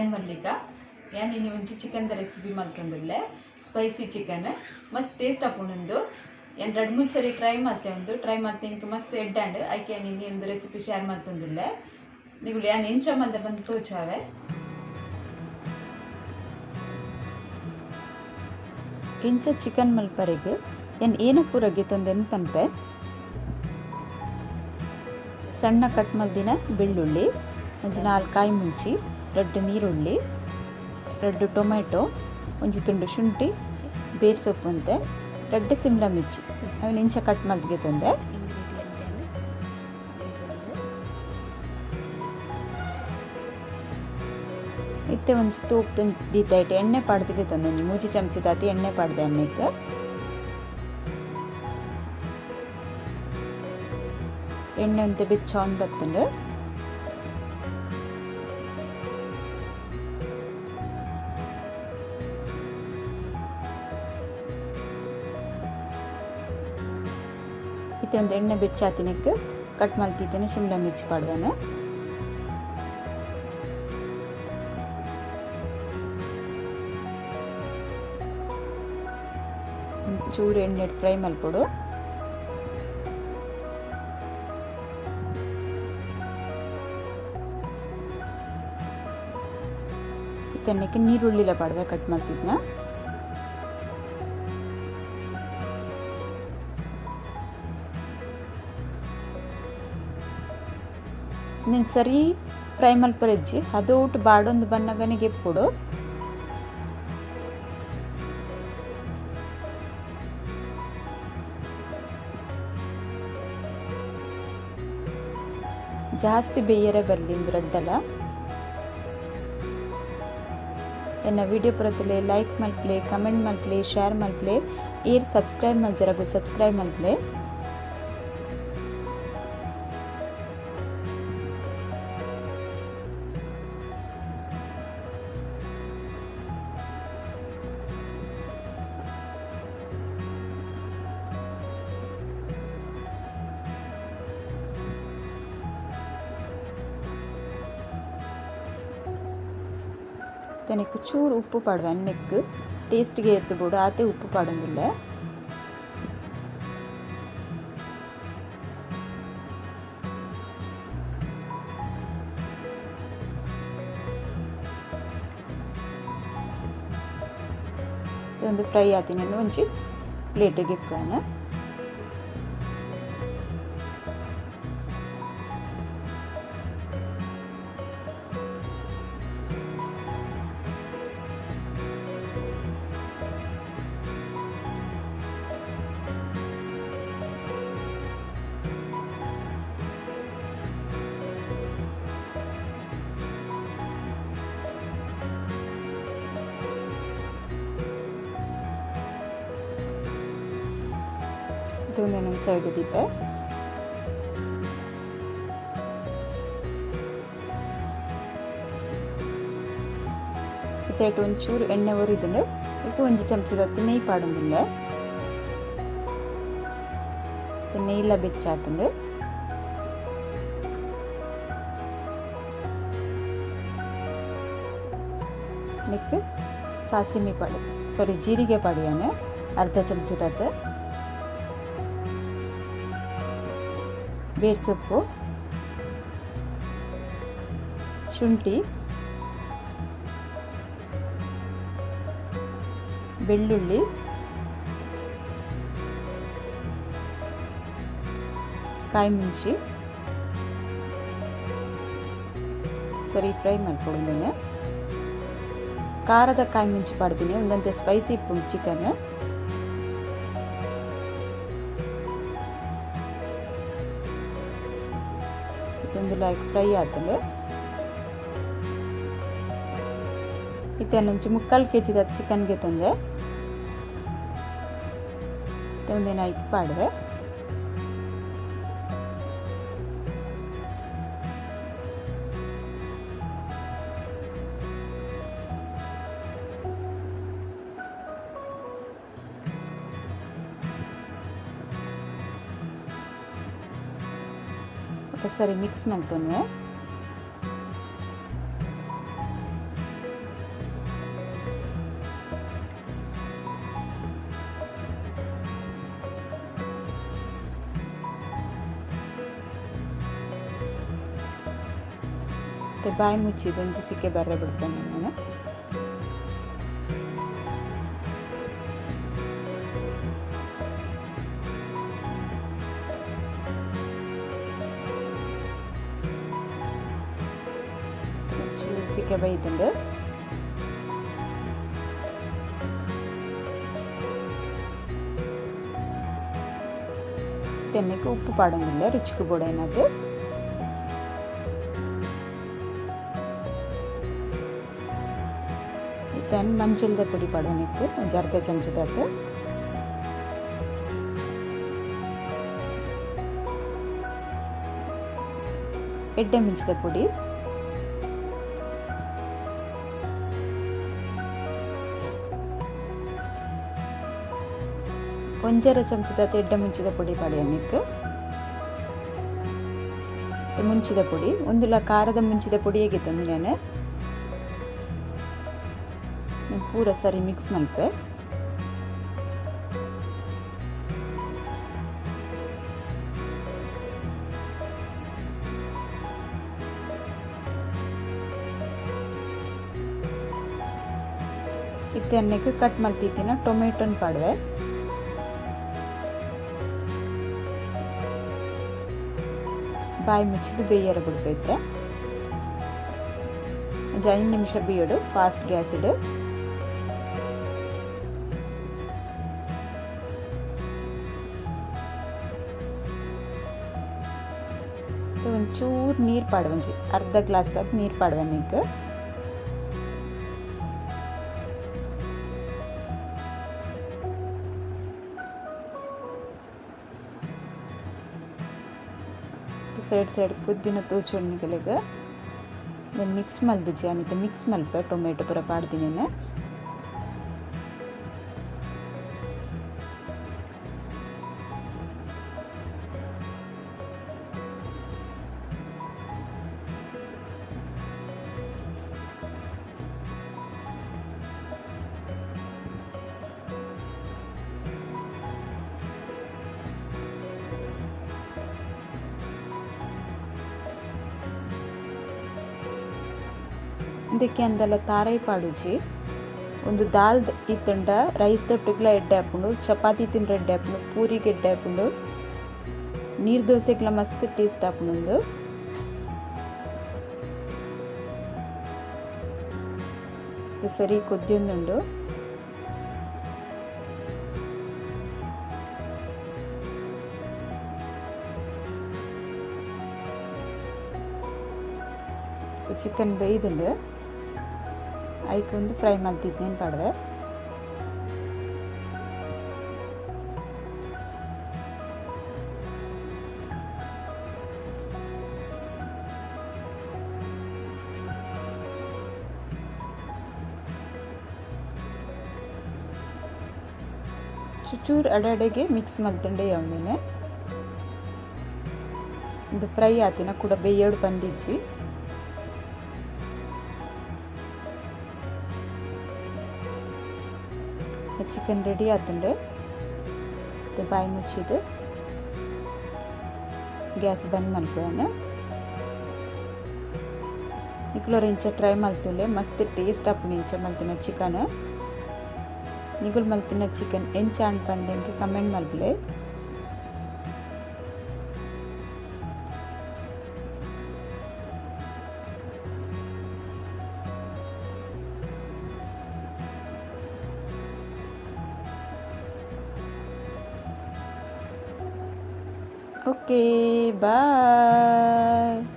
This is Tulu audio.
ಯಾನ್ ಮಲ್ಲಿಕಾ ಯಾನ್ ಇನಿ ಒಂಜಿ ಚಿಕನ್ the recipe ಮಲ್ತೊಂದುಲ್ಲೆ ಸ್ಪೈಸಿ ಚಿಕನ್ ಮಸ್ತ್ ಟೇಸ್ಟ್ ಆಪುಂಡು. ಯಾನ್ ರಡ್ಡ್ ಮೂಜಿ ಸರಿ ಟ್ರೈ ಮಲ್ತೆ ಉಂದು ಟ್ರೈ ಮಲ್ತೆ ಇಂಕ್ ಮಸ್ತ್ ಎಡ್ಡಾಂಡ್. ಐಕೆ ಯಾನ್ ಇನಿ ಒಂದು ರೆಸಿಪಿ ಶೇರ್ ಮಲ್ತೊಂದುಲ್ಲೆ. ನಿಗುಲು ಯಾನ್ ಎಂಚ ಮಲ್ತೆ ಪಂದ್ ತೋಜಾವೆ. ಇಂಚ ಚಿಕನ್ ಮಲ್ಪರೆಗ್ ಯಾನ್ ಏನ ಪೂರ ಗೆತೊಂದೆನ್ ಪನ್ಪೆ. ಸಣ್ಣ ಕಟ್ ಮಲ್ದಿನ ಬೆಳ್ಳುಳ್ಳಿ, ಒಂಜಿ 4 ಕಾಯಿ ಮುಂಚಿ, 2 ನೀರುಳ್ಳಿ, 2 ಟೊಮೆಟೊ, ಒಂಜಿ ತುಂಡು ಶುಂಠಿ, ಬೇರ್ ಸೊಪ್ಪು ಅಂತೆ, 2 ಸಿಮ್ಲಾ ಮಿರ್ಚಿ ಅವಿನ ಇಂಚ ಕಟ್ ಮಲ್ದಿಗೆ ತೊಂದೆ. ಇತ್ತೆ ಒಂಜಿ ತೂಪ್ ದೀತಾಯಿಟ್ ಎಣ್ಣೆ ಪಾಡ್ದಿಗೆ ತೊಂದೆ. ಒಂಜಿ 3 ಚಮಚ ದಾತಿ ಎಣ್ಣೆ ಪಾಡ್ದೆ ಅನ್ನಕ್ಕೆ. ಎಣ್ಣೆ ಒಂತೆ ಬೆಚ್ಚ ಬತ್ತುಂಡು. ಇತ್ತೆ ಒಂದು ಎಣ್ಣೆ ಬೆಚ್ಚಾತಿನಕ್ಕೆ ಕಟ್ ಮಲ್ತಿದ್ದೇನೆ ಶಿಮ್ಲಾ ಮಿರ್ಚಿ ಪಾಡ್ದಾನೆ. ಚೂರು ಎಣ್ಣೆ ಫ್ರೈ ಮಲ್ಪೊಡು. ಇತ್ತನ್ನಕ್ಕೆ ನೀರುಳ್ಳಿಲ ಪಾಡ್ವೆ ಕಟ್ ಮಲ್ತಿದ್ನ. ನೀನು ಸರಿ ಫ್ರೈ ಮಲ್ಪರೆಜ್ಜಿ ಅದು ಊಟ ಬಾಡೊಂದು ಬನ್ನಗನೆ ಗೆಪ್ಪುಡು. ಜಾಸ್ತಿ ಬೇಯರೆ ಬರಲಿ ಇಂದು ರಡ್ಡಲ. ಎನ್ನ ವಿಡಿಯೋ ಪುರತುಲೆ ಲೈಕ್ ಮಲ್ಪ್ಲೆ, ಕಮೆಂಟ್ ಮಲ್ಪ್ಲೆ, ಶೇರ್ ಮಲ್ಪ್ಲೆ, ಏರ್ ಸಬ್ಸ್ಕ್ರೈಬ್ ಮಲ್ಜರಗು ಸಬ್ಸ್ಕ್ರೈಬ್ ಮಲ್ಪ್ಲೆ. ತನಕ್ಕೆ ಚೂರು ಉಪ್ಪು ಪಾಡುವೆ ಅನ್ನಕ್ಕೆ ಟೇಸ್ಟ್ಗೆ ಎತ್ತು ಬೋಡು ಆತೆ ಉಪ್ಪು ಪಾಡೊಂದಿಲ್ಲ. ಒಂದು ಫ್ರೈ ಆತಿನ ಒಂಜಿ ಪ್ಲೇಟಿಗೆ ಇಕ್ಕಾನ. ಒಂದು ಸೈಡ್ ದೀಪ ಇತ್ತೇಟು ಒಂಚೂರು ಎಣ್ಣೆ ಒರಿದುಂಡು. ಇಪ್ಪ ಒಂಜಿ ಚಮಚದತ್ತು ನೆಯ್ಯಿ ಪಾಡೊಂದುಲ್ಲ. ನೆಯ್ಯಿಲ ಬೆಚ್ಚಾತುಂಡು. ನೆಕ್ ಸಾಸಿಮೆ ಪಾಡು ಸಾರಿ ಜೀರಿಗೆ ಪಾಡಿಯಾನ ಅರ್ಧ ಚಮಚದತ್ತು, ಬೇರ್ ಸೊಪ್ಪು, ಶುಂಠಿ, ಬೆಳ್ಳುಳ್ಳಿ, ಕಾಯಿ ಮುಂಚಿ ಸರಿ ಫ್ರೈ ಮಾಡ್ಕೊಡು. ಖಾರದ ಕಾಯಿ ಮುಂಚಿ ಪಾಡ್ತೀನಿ, ಒಂದಂತೆ ಸ್ಪೈಸಿ ಇಪ್ಪುಂಡು ಚಿಕನ್. ಇದೊಂದು ಲೈಕ್ ಫ್ರೈ ಆತಂಡು. ಇತ್ತೆ ಒಂಚಿ 3/4 ಕೆಜಿ ಚಿಕನ್ಗೆ ತಂದೆ ಒಂದಿನ ಐಕ್ ಪಾಡುವೆ. ಸರಿ ಮಿಕ್ಸ್ ಮಲ್ತೊನ್ವೆ. ಬಾಯಿ ಮುಚ್ಚಿ ಒಂಜಿ ಸಿಕ್ಕೆ ಬರ್ರೆ ಬಿಡ್ತೇನೆ ನಾನು. ಸಿಕ್ಕೆ ಬೈದುಂಡು. ತೆನ್ನೆಗೆ ಉಪ್ಪು ಪಾಡೊಂದಿಲ್ಲ, ರುಚಿಗೆ ಬೋಡೈನದು. ಇತ್ತನ್ ಮಂಜಲ್ದ ಪುಡಿ ಪಾಡೋನಿತ್ತು ಒಂಜಿ ಅರ್ಧ ಚಮಚದಾತು. ಎಡ್ಡೆ ಮುಂಚಿದ ಪುಡಿ, ಒಂಜರ ಚಮಚದಾತು ಎಡ್ಡೆ ಮುಂಚಿದ ಪುಡಿ ಪಾಡೋನಿತ್ತು. ಮುಂಚಿದ ಪುಡಿ ಒಂದುಲ ಖಾರದ ಮುಂಚಿದ ಪುಡಿ ಹೇಗಿತ್ತು ನಾನು ಪೂರ ಸರಿ ಮಿಕ್ಸ್ ಮಲ್ಪೆ. ಇತ್ತೆ ಅನ್ನಕ್ಕೆ ಕಟ್ ಮಲ್ತಿತ್ತಿನ ಟೊಮೆಟೊನ್ ಪಾಡುವೆ. ಬಾಯಿ ಮುಚ್ಚಿದ್ದು ಬೇಯರ ಬಿಡ್ಬೈತೆ. ಒಂದು 5 ನಿಮಿಷ ಬೇಯಡು, ಫಾಸ್ಟ್ ಗ್ಯಾಸ್ ಇಡು. ಒಂಚೂರು ನೀರು ಪಾಡುವಂಜಿ, ಅರ್ಧ ಗ್ಲಾಸ್ ನೀರು ಪಾಡುವೆ ನೀಕು. ಸೈಡ್ ಸೈಡ್ ಕುದ್ದಿನ ತೋಚೊಣ್ಣಿಗಳಿಗೆ ಮಿಕ್ಸ್ ಮಲ್ದಿಜ್ಜಿ ಅನಿತ ಮಿಕ್ಸ್ ಮಲ್ಪ ಟೊಮೆಟೊ ಪೂರ ಪಾಡ್ದಿನೇನೆ. ಇದಕ್ಕೆ ಅಂದಲ್ಲ ತಾರೈ ಪಾಡುಜಿ. ಒಂದು ದಾಲ್ ಇತ್ತುಂಡ ರೈಸ್ ದೊಟ್ಟುಗ್ಲ ಎಡ್ಡೆ ಹಾಪುಂಡು, ಚಪಾತಿ ತಿಂದ್ರೆ ಎಡ್ಡೆ ಹಾಪುಂಡು, ಪೂರಿಗೆ ಎಡ್ಡೆ ಹಾಪುಂಡು, ನೀರು ದೋಸೆಗ್ಲ ಮಸ್ತ್ ಟೇಸ್ಟ್ ಹಾಪುಂಡು. ಸರಿ ಕೊದ್ದಿಯೊಂದುಂಡು. ಚಿಕನ್ ಬೇಯ್ದುಂಡು. ಐಕ್ ಒಂದು ಫ್ರೈ ಮಲ್ತಿದ್ನೇನು ಪಾಡುವೆ. ಚೂಚೂರು ಅಡಡೆಗೆ ಮಿಕ್ಸ್ ಮಲ್ತುಂಡೆ ಯಾವನೇನೆ. ಇದು ಫ್ರೈ ಆತಿನ ಕೂಡ ಬೇಯೋಡು ಬಂದಿಜ್ಜಿ. Chicken ready ಆತುಂಡು. ಬಾಯಿ ಮುಚ್ಚಿದ್ದು ಗ್ಯಾಸ್ ಬಂದ್ ಮಲ್ಪುವನು. ನಿಕುಲೋರ ಇಂಚ ಟ್ರೈ ಮಲ್ತುಲೆ, ಮಸ್ತ್ ಟೇಸ್ಟ್ ಆಪುಂಡು ಇಂಚ ಮಲ್ತಿನ ಚಿಕನ್. ನಿಗುಲ್ ಮಲ್ತಿನ ಚಿಕನ್ ಎಂಚ ಅಂಡ್ ಪಂದ್ ಕಮೆಂಟ್ ಮಲ್ಪುಲೆ. Okay, bye.